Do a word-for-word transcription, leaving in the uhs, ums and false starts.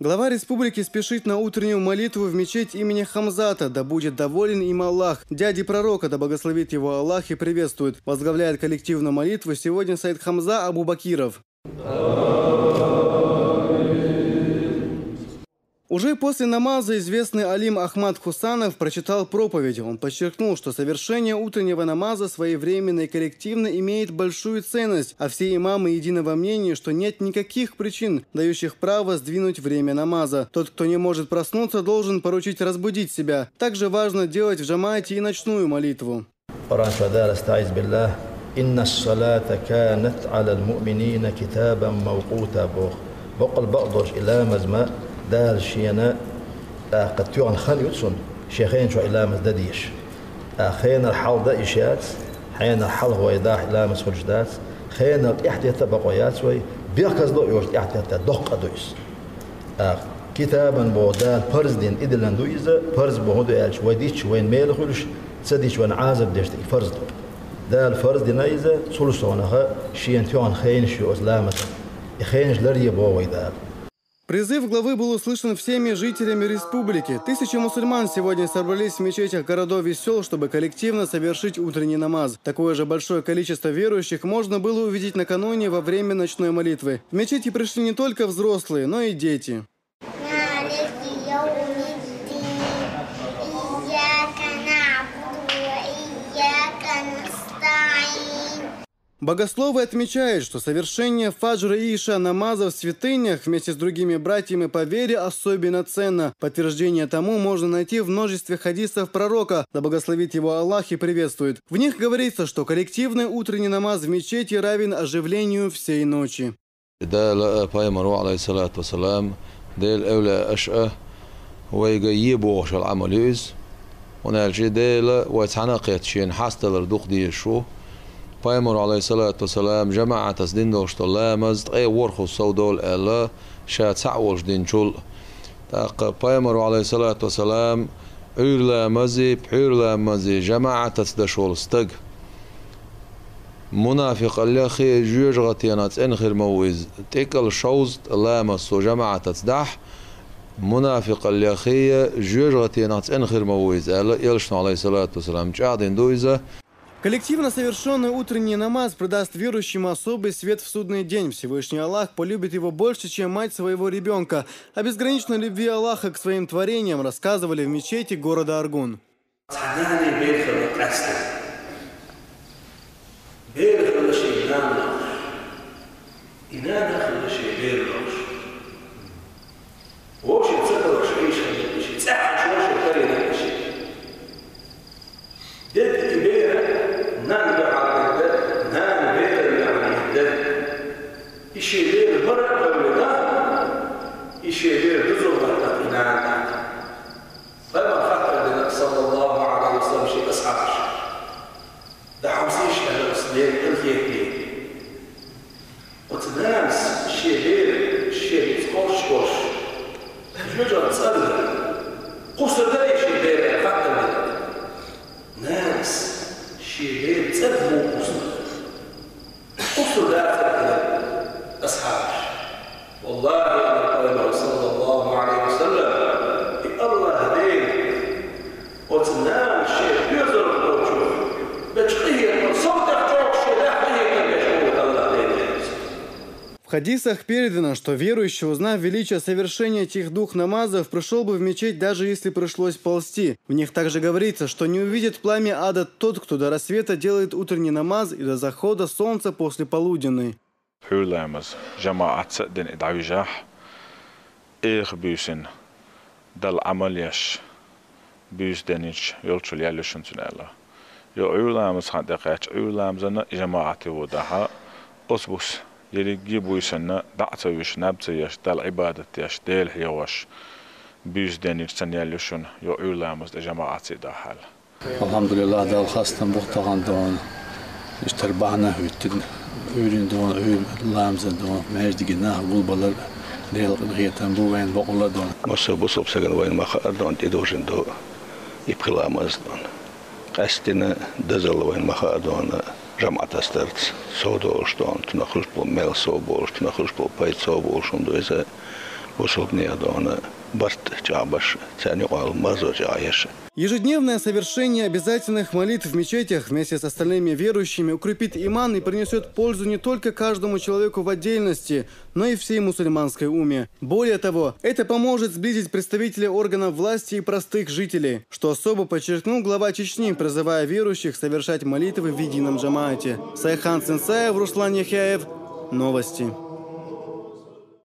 Глава республики спешит на утреннюю молитву в мечеть имени Хамзата, да будет доволен им Аллах, дяди пророка, да благословит его Аллах и приветствует. Возглавляет коллективную молитву сегодня Сайд Хамза Абу Бакиров. Уже после намаза известный алим Ахмад Хусанов прочитал проповедь. Он подчеркнул, что совершение утреннего намаза своевременно и коллективно имеет большую ценность, а все имамы единого мнения, что нет никаких причин, дающих право сдвинуть время намаза. Тот, кто не может проснуться, должен поручить разбудить себя. Также важно делать в джамаате и ночную молитву. Къуръан чу Дала: «Астаиз билла. Инна салата канат алал муъминина китабан мавкъута», боху. Бакъ долуш и ламаз ма Дала шена тӀаккха тоьхна хан ю цунна, шен хенан чохь и ламаз дан дезаш. ТӀаккха хенара хьалха дан йиш яц, хенара хьалха вай дахь и ламаз хуьлуш дац, хенара тӀаьхьатетта а бакъо яц вай, бехказло а йоцуш тӀаьхьатетта доккха а ду иза. ТӀаккха китабан боху Дала парз дина, и диллина ду иза, парз боху ду аьлча, вай дича вайна мела хуьлуш, ца дича вайна Ӏазап деш дерг фарз ду. Дала фарз дина иза, цул совнаха шена тоьхна хенаш ю оцу ламазан. И хенаш ларъе боху вай Дала. Призыв главы был услышан всеми жителями республики. Тысячи мусульман сегодня собрались в мечетях городов и сёл, чтобы коллективно совершить утренний намаз. Такое же большое количество верующих можно было увидеть накануне во время ночной молитвы. В мечети пришли не только взрослые, но и дети. مالك يوم الدين. إياك نعبد وإياك نستعين. Богословы отмечают, что совершение фаджра и иша намаза в святынях вместе с другими братьями по вере особенно ценно. Подтверждение тому можно найти в множестве хадисов пророка, да благословит его Аллах и приветствует. В них говорится, что коллективный утренний намаз в мечети равен оживлению всей ночи. Дала, пайхамаро, алейхиссалату вассалам, Делан эвлаяаша вайга е бохуш йолу Ӏамал ю иза. ХӀунда аьлча Дела вай цхьаьна а кхетта шена хьасталар дукха дезаш ву. Пайхамаро, алейхиссалату вассалам, жамаӀатаца дина долуш долу ламаз ткъе ворхӀазза сов долу аьлла, ша цхьаъ волуш динчул. ТӀаккха пайхамаро, алейхиссалату вассалам, Ӏуьйра ламазий, пхьуьйра ламазий жамаӀатаца деш волу стаг мунафикъаллеххий, жоьжахатенах цӀена хир ма ву иза. ТӀекӀал шовзткъа ламаз цо жамаӀатаца дахь, мунафикъаллеххий, жоьжахатенах цӀена хир ма ву иза, аьлла, элчано, алейхиссалату вассалам, чӀагӀдина ду иза. Коллективно совершённый утренний намаз придаст верующему особый свет в судный день. Всевышний Аллах полюбит его больше, чем мать своего ребёнка. О безграничной любви Аллаха к своим творениям рассказывали в мечети города Аргун. Цхьа нана бер хилла къаьсттина. Бер хилла шен нана лоруш. И нана хилла шен бер лоруш. Вовшийн ца хиларш Ӏийша хилла шен, цӀеххьана вовшийн карийна шен. Дедда и бер нанна дуьхьал дедда, нана беран дуьхьал дедда. И шен бер бара а бевлла, и шен бер дузалла хӀоттийна и нана тӀаккха. Пайхамар хаттар дина, саллаллаху Ӏалайхи ва саллам, шен асхьабашка: «ДӀахьовсийша», – аьлла, – «оцу Делан къинхетаме». Оцу нанас шен бер шен ницкъ кхочуш болуш, жоьжахати цӀа а, кхуссур дарий шен бер аьлла хаттар дина. Нанас шен бер цӀа муха кхуссур дара? Кхуссур дацара, аьлла асхьабаша. Валлахи, аьлла пайхамара, саллаллаху Ӏалайхи ва саллам, и Аллах Дела оцу нанас шен доьзалх долчух бечу къинхетамах сов тӀех чӀогӀа шен лаьхьа къинхетам беш ву Аллах Дела. В хадисах передано, что верующий, узнав величие совершения этих двух намазов, пришёл бы в мечеть, даже если пришлось ползти. В них также говорится, что не увидит пламя ада тот, кто до рассвета делает утренний намаз, и до захода солнца после полуденный. Пхьуьйра ламаз жамаӀатца а дина и дӀавижахь, эха буьйсанна Далла Ӏамал еш, буьйса денчу йолчул яьлла ю шуна цуьнан аьлла. Юха Ӏуьйра ламаза хан тӀекхаьчча, Ӏуьйра ламазана а жамаӀате ву дахьа, оцу буса ерриге а буьйсанна дӀа а ца вуьйш, наб а ца еш, Далла Ӏибадат деш, Дела хьехош, буьйса денчу цунна яьлла ю шуна, юха Ӏуьйра ламаза тӀе жамаӀатца а дахьа аьлла. Алхьамдулиллах, Далла хастам бу тахана дуьйна. Иштта бахьана а хӀоьттина, Ӏуьйрана дуьйна, Ӏуьйра ламазана дуьйна, маьждиге нах гулбалар Делан къинхетам бу вайна бакъволуш дуьйна. Массо а бусалба стагана вайна ма хаара дуьйна, тӀедожийна ду и пхи ламаз дуьйна. Къаьсттина дозалла вайна ма хаара дуьйна, жамаӀатаца дарца сов долуш дуьйна, цунах хуьлуш болу мел сов болуш, цунах хуьлуш болу пайда сов болуш хӀума ду иза. Бусалба нах дона барт чӀагӀбаш, царна юкъал марзо чӀагӀъеш. Ежедневное совершение обязательных молитв в мечетях вместе с остальными верующими укрепит иман и принесет пользу не только каждому человеку в отдельности, но и всей мусульманской умме. Более того, это поможет сблизить представителей органов власти и простых жителей, что особо подчеркнул глава Чечни, призывая верующих совершать молитвы в едином джамаате. Сайхан Сенсаев, Руслан Яхяев. Новости.